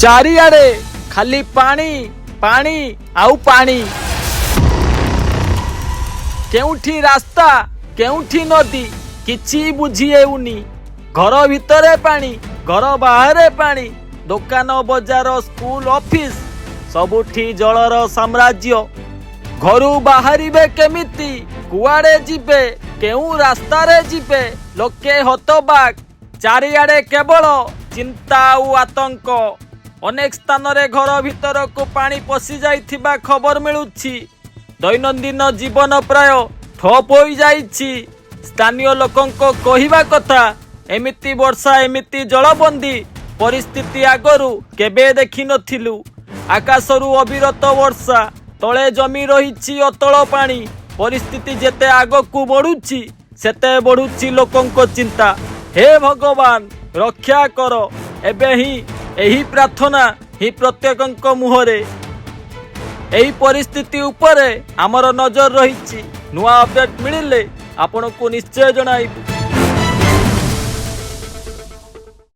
ଚାରିଆଡ଼େ ଖାଲି ପାଣି, ପାଣି ଆଉ ପାଣି। କେଉଁଠି ରାସ୍ତା, କେଉଁଠି ନଦୀ, କିଛି ବୁଝି ହେଉନି। ଘର ଭିତରେ ପାଣି, ଘର ବାହାରେ ପାଣି, ଦୋକାନ ବଜାର, ସ୍କୁଲ, ଅଫିସ, ସବୁଠି ଜଳର ସାମ୍ରାଜ୍ୟ। ଘରୁ ବାହାରିବେ କେମିତି? କୁଆଡ଼େ ଯିବେ? କେଉଁ ରାସ୍ତାରେ ଯିବେ? ଲୋକେ ହତବାକ୍। ଚାରିଆଡ଼େ କେବଳ ଚିନ୍ତା ଆଉ ଆତଙ୍କ। ଅନେକ ସ୍ଥାନରେ ଘର ଭିତରକୁ ପାଣି ପଶି ଯାଇଥିବା ଖବର ମିଳୁଛି। ଦୈନନ୍ଦିନ ଜୀବନ ପ୍ରାୟ ଠପ୍ ହୋଇଯାଇଛି। ସ୍ଥାନୀୟ ଲୋକଙ୍କ କହିବା କଥା, ଏମିତି ବର୍ଷା, ଏମିତି ଜଳବନ୍ଦୀ ପରିସ୍ଥିତି ଆଗରୁ କେବେ ଦେଖିନଥିଲୁ। ଆକାଶରୁ ଅବିରତ ବର୍ଷା, ତଳେ ଜମି ରହିଛି ଅତଳ ପାଣି। ପରିସ୍ଥିତି ଯେତେ ଆଗକୁ ବଢୁଛି, ସେତେ ବଢୁଛି ଲୋକଙ୍କ ଚିନ୍ତା। ହେ ଭଗବାନ, ରକ୍ଷା କର, ଏବେ ହିଁ ଏହି ପ୍ରାର୍ଥନା ହିଁ ପ୍ରତ୍ୟେକଙ୍କ ମୁହଁରେ। ଏହି ପରିସ୍ଥିତି ଉପରେ ଆମର ନଜର ରହିଛି। ନୂଆ ଅପଡେଟ୍ ମିଳିଲେ ଆପଣଙ୍କୁ ନିଶ୍ଚୟ ଜଣାଇବୁ।